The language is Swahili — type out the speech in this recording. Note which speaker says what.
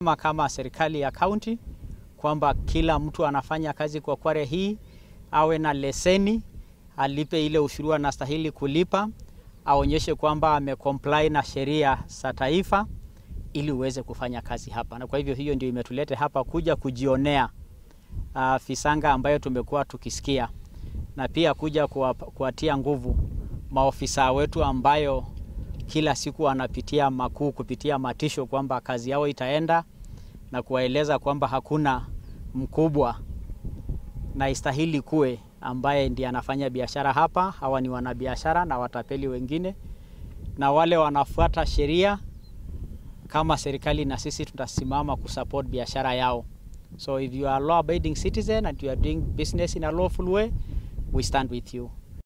Speaker 1: Azma kama serikali ya kaunti kwamba kila mtu anafanya kazi kwa kware hii awe na leseni, alipe ile ushuru anastahili kulipa, aonyeshe kwamba amecomply na sheria za taifa ili uweze kufanya kazi hapa. Na kwa hivyo hiyo ndio imetuleta hapa kuja kujionea visanga ambayo tumekuwa tukisikia, na pia kuja kuwatia nguvu maofisa wetu ambayo kila siku wanapitia makuu kupitia matisho kwamba kazi yao itaenda, na kuwaeleza kwamba hakuna mkubwa na istahili kuwe ambaye ndiye anafanya biashara hapa. Hawa ni wanabiashara na watapeli wengine, na wale wanafuata sheria kama serikali na sisi tutasimama kusupport biashara yao. So if you are a law abiding citizen and you are doing business in a lawful way, we stand with you.